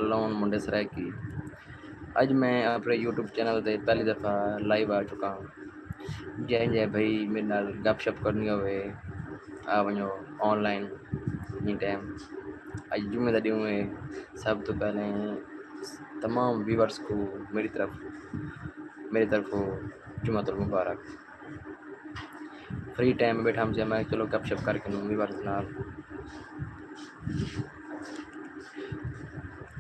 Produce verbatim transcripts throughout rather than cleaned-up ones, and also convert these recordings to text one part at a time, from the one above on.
لون منڈے سرائیکی۔ اڄ میں اپݨے یوٹیوب چینل تے پہلی دفعہ لائیو آ چکا ہاں۔ جئیں جئیں بھائی میݙے نال گپ شپ کرݨی ہووے، آ ونڄو آن لائن۔ ایں ٹائم اڄ جمعے دا ݙینہوں ہے۔ سب توں پہلے تمام ویورز کوں میݙی طرف میݙی طرفوں جمعۃ المبارک۔ فری ٹائم ٻیٹھا ہم، میں چلو گپ شپ کر گھنوں ویورز نال،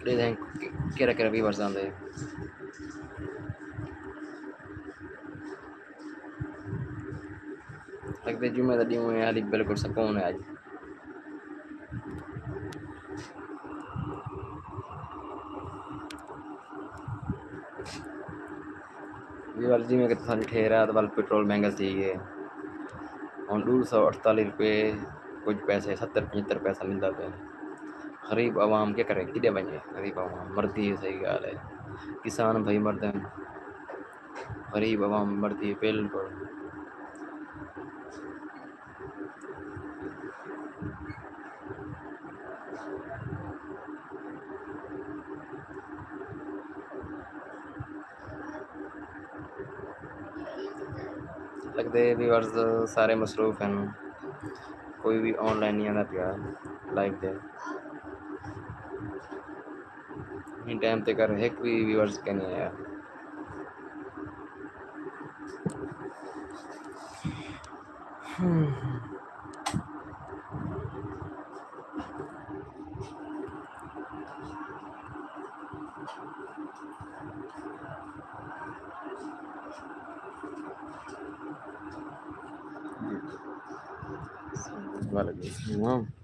ݙیکھدے ہیں کیڑھا کیڑھا ویورز آندے۔ لڳدے جمعے دا ݙینہوں ہے، حالی بالکل سکون ہے اڄ۔ ویور جیویں کہ تساں ݙٹھے، رات ول پٹرول مہنگا تھی ڳئے۔ ہݨ ݙو سو اٹھتالیہ روپے کجھ پیسے، ستر پچھتر پیسہ ملدا پئے۔ غریب عوام کیا کرے، کݙے ونڄے؟ غریب عوام مردی ہے، صحیح ڳالھ ہے۔ کسان بھائی مردن، غریب عوام مردی ہے بالکل۔ لڳدے ویورز سارے مصروف ہن، کوئی وی آن لائن نہیں آندا پیا لائیو تے۔ ایں ٹائم تے کر ہک وی ویورز کینی آیا۔ وعلیکم السلام۔